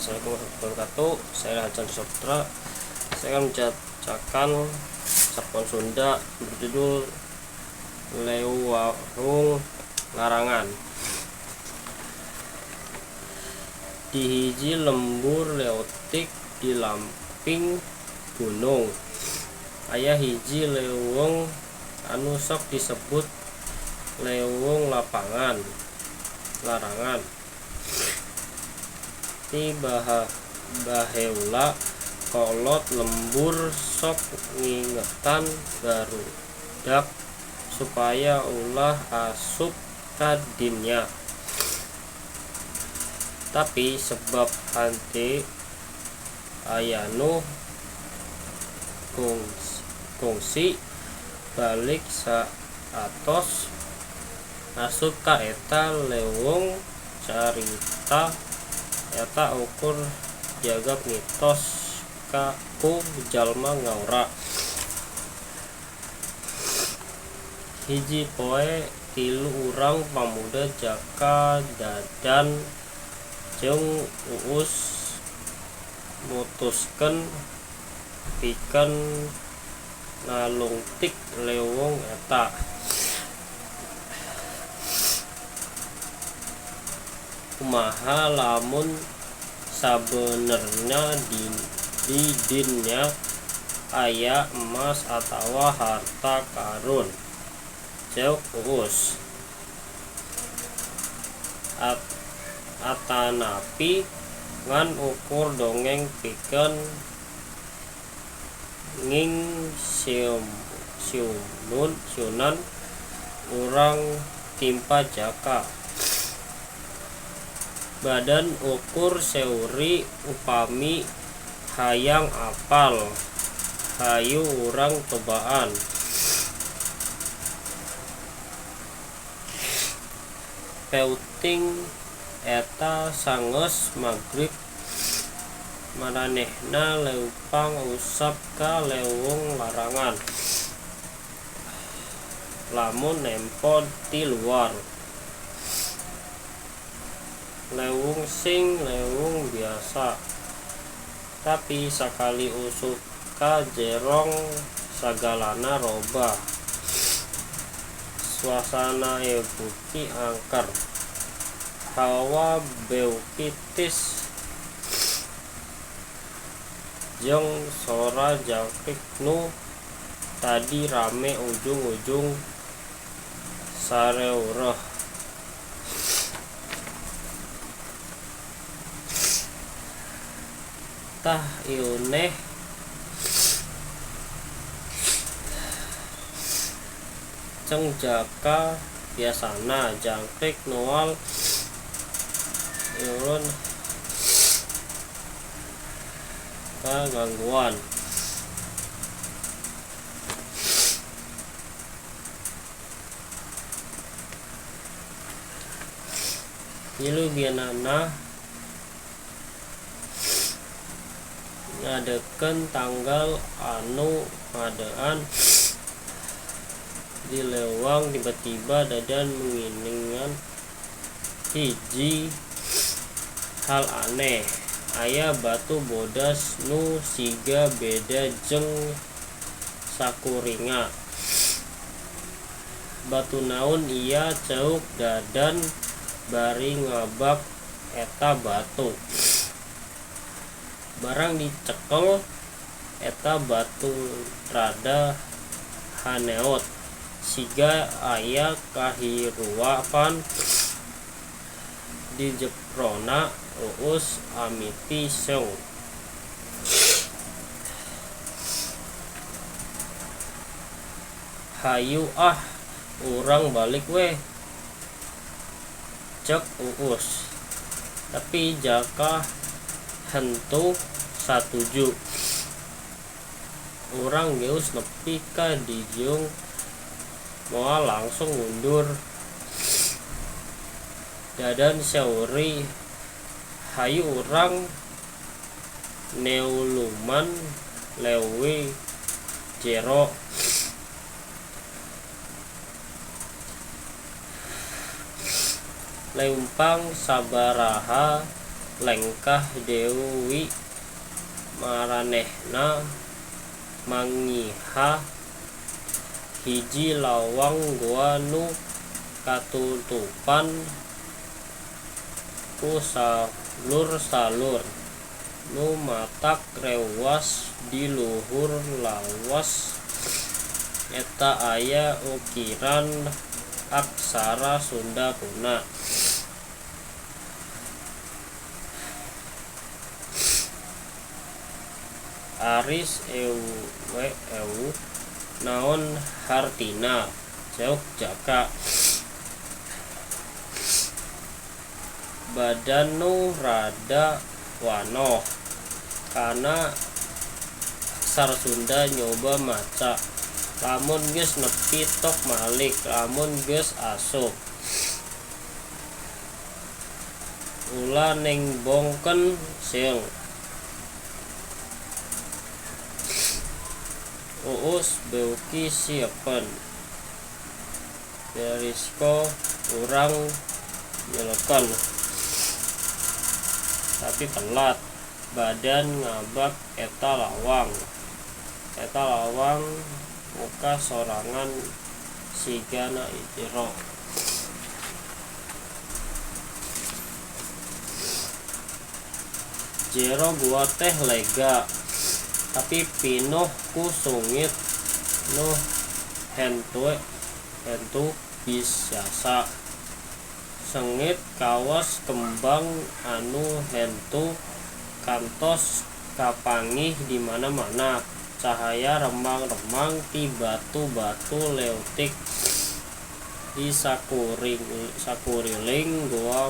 Assalamualaikum warahmatullahi wabarakatuh. Saya Hajan Saputra. Saya akan membacakan cerpen Sunda berjudul Leuweung Larangan. Di hiji lembur leutik di lamping gunung aya hiji leuweung anu sok disebut Leuweung Lapangan Larangan. Ti baheula kolot lembur sok ngingetan barudak supaya ulah asup ka dinya. Tapi sebab henteu aya nu kungsi balik saatos asup ka eta leuweung, carita eta ukur dianggap mitos ku jalma ngora. Hiji poe tilu urang pamuda Jaka, Dadan jeung Uus mutuskeun pikeun nalungtik leuweung eta. Kumaha lamun sabenerna di dinya aya emas atawa harta karun, ceuk Uus. Atanapi ngan ukur dongeng pikeun ngingsieunan urang, timpah Jaka. Badan ukur seuri upami hayang apal, hayu urang cobaan. Peuting eta sanggeus magrib maranehna leumpang usap ka Leuweung Larangan. Lamun nempo ti luar, leuweung sing leuweung biasa. Tapi sakali usup ka jerong sagalana robah. Suasana beuki angker, hawa beuki tiis jeung sora jangkrik nu tadi rame ujug-ujug sareureuh. Tah euneh ceng Jaka, biasana jangkrik moal eureun kagangguan. Tilu bieunnana ngadeukkeun tanggal anu ngadean di leuweung, tiba-tiba Dadan nginingan hiji hal aneh. Aya batu bodas nu siga beda jeung sakuringa. Batu naon ieu, ceuk Dadan bari ngabak eta batu. Barang dicekel eta batu rada haneut, siga aya kahirupan di jeprona. Uus amiti seung. Hayu ah urang balik we, ceuk Uus. Tapi Jaka henteu satuju. Urang geus nepi ka dijiung moal langsung mundur. Dadan seuri, hayu urang neuluman leuwih jero. Leumpang sabaraha Lengkah deui maranehna mangiha hiji lawang goa nu katutupan ku salur-salur nu matak reuwas. Di luhur lawas eta aya ukiran aksara Sunda Kuna. "Aris eweuh naon hartina?" Ceuk Jaka. Badan nu rada wanoh kana aksara Sunda nyoba maca. Lamun geus nepi tok malik lamun geus asup. Ulah nembongkeun seung. Uus beuki sieun. Berisiko urang nyeleken. Tapi telat. Badan ngabak eta lawang. Eta lawang muka sorangan sigana jero. Jero gua teh lega tapi pinuh ku sungit nu hentu biasa. Sengit kawas kembang anu hentu kantos kapanggih di mana-mana. Cahaya remang-remang ti batu-batu leutik di sakuriling goa.